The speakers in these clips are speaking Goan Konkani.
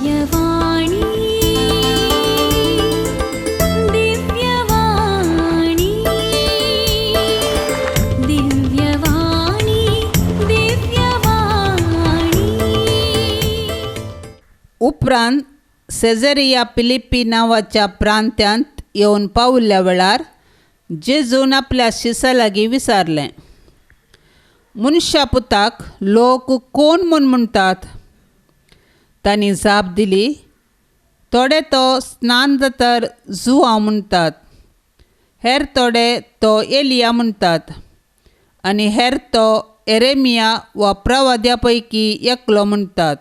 दिव्यवाणी, दिव्यवाणी, दिव्यवाणी, दिव्यवाणी. उपरांत सेझरिया फिलिप्पी नांवाच्या प्रांत्यांत येवन पाविल्ल्या वेळार जेजून आपल्या शिसां लागीं विचारलें, मनशा पुताक लोक कोण म्हूण म्हणटात? तांणी जाप दिली, थोडे तो स्नान जातर जुआंव म्हणटात, हेर थोडे तो एलिया म्हणटात आनी हेर तो एरेमिया वा प्रवाद्या पैकी एकलो म्हणटात.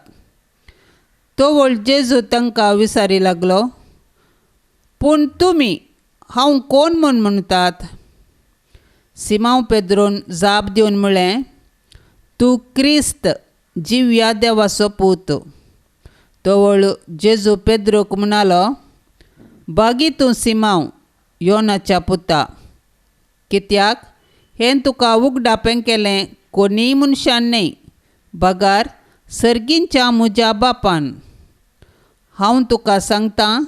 तवळ जेजू तांकां विचारी लागलो, पूण तुमी हांव कोण म्हूण म्हणटात? सिमांव पेद्रून जाप दिवन म्हळें, तूं क्रिस्त जिव्या देवाचो पूत. तवळ जेजू पेद्रूक म्हणालो, बागी तूं सिमांव योनाच्या पुता, कित्याक हें तुका उगडापें केलें कोणीय मनशान न्हय, बगार सर्गींच्या म्हज्या बापान. हांव तुका सांगतां,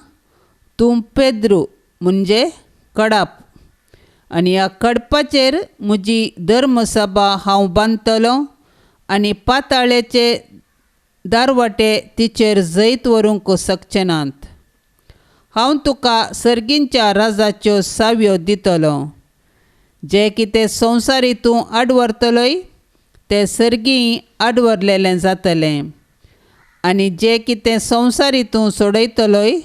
तूं पेद्रू म्हणजे कडाप, आनी ह्या कडपाचेर म्हजी धर्मसभा हांव बांदतलो आनी पाताळेचे दारवाटे तिचेर जैत व्हरूंक शकचे नात. हांव तुका सर्गींच्या राजाच्यो सावयो दितलो. जें कितें संवसारी तूं आडवरतलोय तें सर्गीं आडवरलेलें जातलें, आनी जें कितें संवसारी तूं सोडयतलोय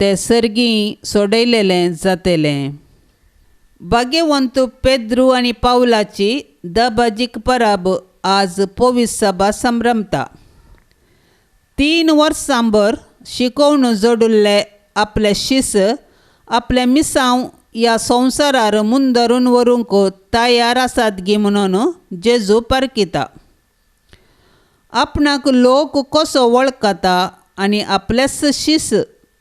तें सर्गीं सोडयलेलें जातलें. भाग्यवंत पेद्रू आनी पावलाची दबाजीक परब आज पोवीस सभा संभ्रमता. 3 वर्सांभर शिकोवन जोडिल्ले आपले शिस आपले मिसांव ह्या संवसारार मुंदरून व्हरूंक तयार आसात गी म्हणून जेजू पारखिता. आपणाक लोक कसो वळखता आनी आपलेच शीस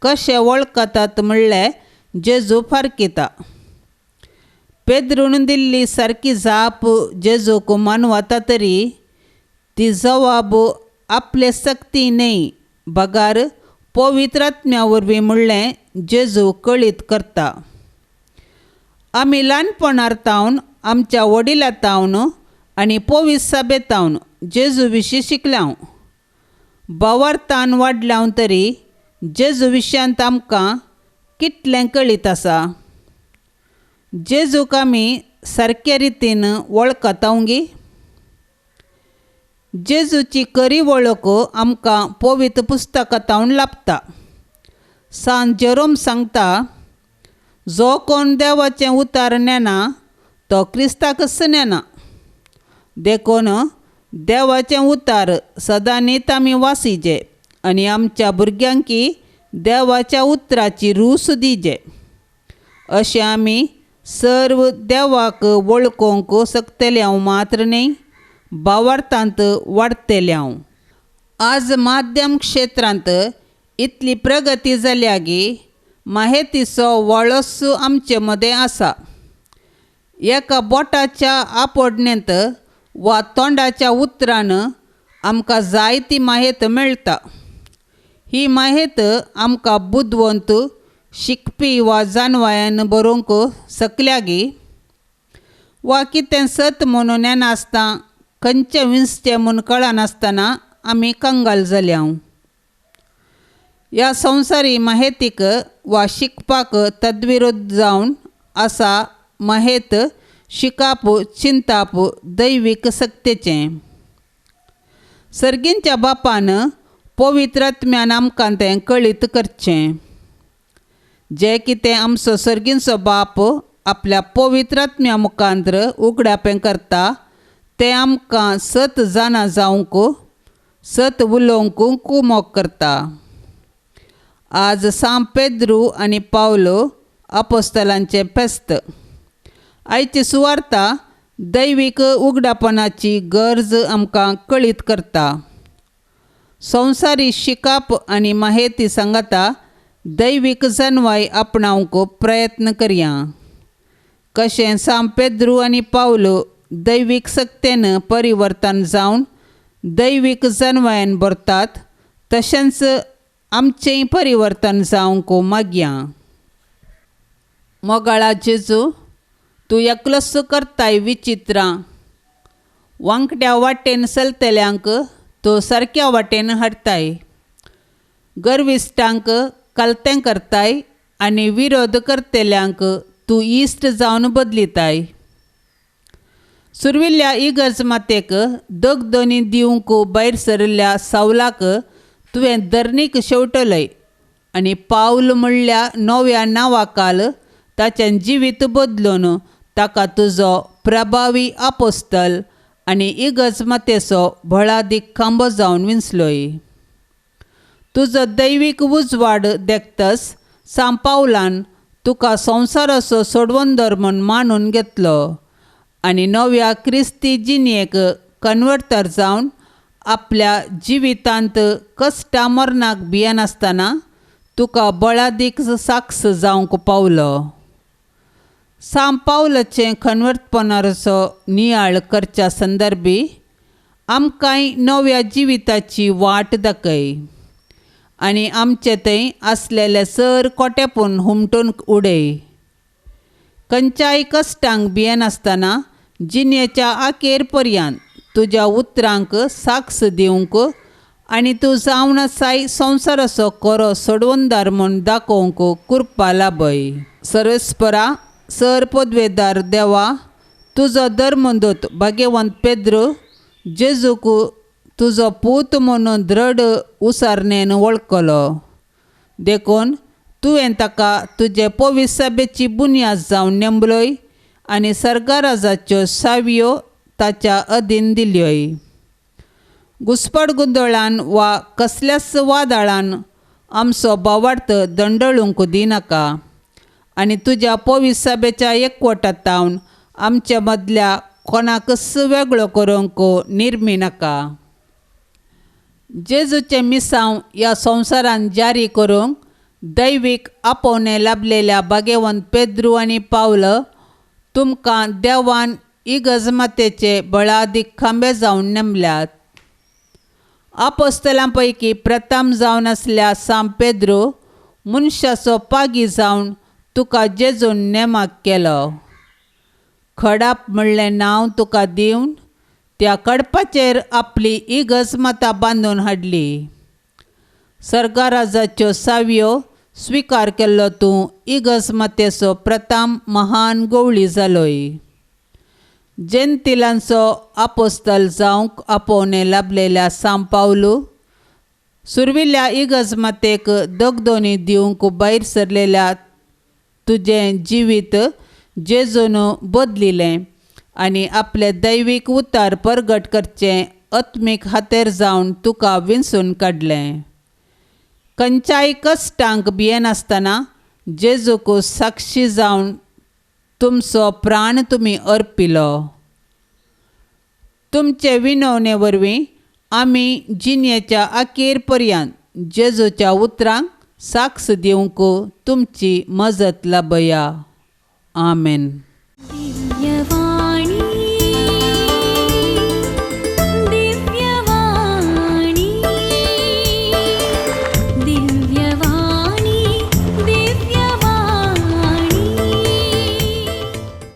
कशे वळखतात म्हणलें जेजू फारकिता. पेद्रून दिल्ली सारकी जाप जेजूक मानवता तरी ती जवाब आपले सक्ती न्हय बगार पवित्र आत्म्या वरवीं म्हणलें जेजू कळीत करता. आमी ल्हानपणार तावन आमच्या वडिलां तावन आनी पोवीस सभेतावन जेजू विशीं शिकल्याव. भावार्थान वाडल्याव तरी जेजू विशयांत आमकां कितलें कळीत आसा? जेजूक आमी सारके रितीन वळखताव गी? जेजूची खरी वळख आमकां पवित्र पुस्तकां तावन लाभता. सांत जेरोम सांगता, जो कोण देवाचें उतार नेना तो क्रिस्ताकच नेना. देखून देवाचें उतार सदांनीत आमी वासिजे आनी आमच्या भुरग्यांकी देवाच्या उतराची रूच दिजे. अशें आमी सर्व देवाक वळखूंक शकतले हांव मात्र न्हय, भावार्थांत वाडटले हांव. आज माध्यम क्षेत्रांत इतली प्रगती जाल्या गी माहितीचो वळस आमचे मदें आसा. एका बोटाच्या आपोडणेंत वा तोंडाच्या उतरान आमकां जायती माहिती मेळटा. ही माहिती आमकां बुदवंत शिकपी वा जानवायान बरोवंक शकल्या गी? वा कितें सत म्हणून येनासतना खंयचें विंचचें म्हूण कळनासतना आमी कंगाल जाल्या. ह्या संवसारी माहितीक वा शिकपाक तद्विरुद्ध जावन आसा माहित शिकाप चिंताप दैवीक सक्तेचें. सर्गींच्या बापान पवित्र आत्म्यान आमकां तें कळीत करचें. जें कितें आमचो सर्गींचो बाप आपल्या पवित्र आत्म्या मुखांत्र उगडापें करता तें आमकां सत जाणा जावंक सत उलोवंक कुमोक करता. आज सांत पेद्रू आनी पावलो आपोस्तलांचें फेस्त. आयची सुवार्ता दैवीक उगडापणाची गरज आमकां कळीत करता. संवसारी शिकाप आनी माहिती सांगाता दैवीक जनवाय आपणावंक प्रयत्न करया. कशें सांत पेद्रू आनी पावलो दैवीक सक्तेन परिवर्तन जावन दैवीक जनवायन भरतात, तशेंच आमचें परिवर्तन जावंक मागया. मोगाळा जेजू, तूं एकलोच करताय विचित्रां. वांकड्या वाटेन चलतल्यांक तूं सारक्या वाटेन हाडटाय, गर्विश्टांक कलतें करताय आनी विरोध करतल्यांक तूं इश्ट जावन बदलिताय. सुर्विल्ल्या इगर्ज मातेक दगदनी दिवंक भायर सरिल्ल्या सावलाक तुवें धरणीक शेवटलय आनी पावल म्हणल्या नव्या नांवाकाल ताचें जिवीत बदलून ताका तुजो प्रभावी आपोस्तल आनी इगर्ज मातेचो बळादीक खांबो जावन विंचलोय. तुजो दैवीक उजवाड देखतच सांत पावलान तुका संवसाराचो सोडवणदार म्हूण मानून घेतलो आनी नव्या क्रिस्ती जिणेक कन्वर्टर जावन आपल्या जिवितांत कश्टां मरणाक भियेनासतना तुका बळादीक साक्ष जावंक पावलो. सांत पावलाचें कन्वर्टपणाचो नियाळ करच्या संदर्भी आमकांय नव्या जिविताची वाट दाखय आनी आमचे थंय आसलेले सर कोटेपून हुमटून उडय. खंयच्याय कश्टांक भियेनासतना जिणेच्या अखेर पर्यंत तुज्या उतरांक साक्ष दिवंक आनी तूं जावन आसाय संवसाराचो खरो सोडवणदार म्हूण दाखोवंक कृपा लाभय. सर्वेस्परा सर पदवेदार देवा, तुजो धर्मदूत भाग्यवंत पेद्रू जेजूक तुजो पूत म्हणून दृढ उसारणेन वळखलो, देखून तुवें ताका तुजे पवित्र सभेची बुन्याद जावन नेमलोय आनी सर्गराजाच्यो सावयो ताच्या अधीन दिल्योय. घुस्पड गोंदळान वा कसल्याच वादळान आमचो भावार्थ दंडळूंक दिनाका आनी तुज्या पवित्र सभेच्या एकवटांत आमच्या मदल्या कोणाकच वेगळो करूंक निर्मी नाका. जेजूचें मिसांव ह्या संवसारांत जारी करूंक दैवीक आपोवणें लाभलेल्या भाग्यवंत पेद्रू आनी पावल, तुमकां देवान इगर्ज मातेचे बळादीक खांबे जावन नेमल्यात. आपोस्तलां पैकी प्रथम जावन आसल्या सांत पेद्रू मनशाचो पागी जावन तुका जेजून नेमाक केलो. खडाप म्हणलें नांव तुका दिवन त्या कडपाचेर आपली इगर्ज माता बांदून हाडली. सर्गराजाच्यो सावयो स्विकार केल्लो तूं इगर्ज मातेचो प्रथम महान गवळी जालोय. जेंतिलांचो आपोस्तल जावंक आपोवणें लाभलेल्या सांत पावलू, सुर्विल्ल्या इगर्ज मातेक दगदोनी दिवंक भायर सरलेल्या तुजें जिवीत जेजून बदलिलें आनी आपलें दैवीक उतार परगट करचें आत्मीक हातेर जावन तुका विंचून काडलें. खंयच्याय कश्टांक भियेनासतना जेजूक साक्षी जावन तुमचो प्राण तुमी अर्पिलो. तुमचे विनवणे वरवीं आमी जिणेच्या अखेर पर्यंत जेजूच्या उतरांक साक्ष दिवंक तुमची मजत लाभया. आमेन. दिव्यवाणी.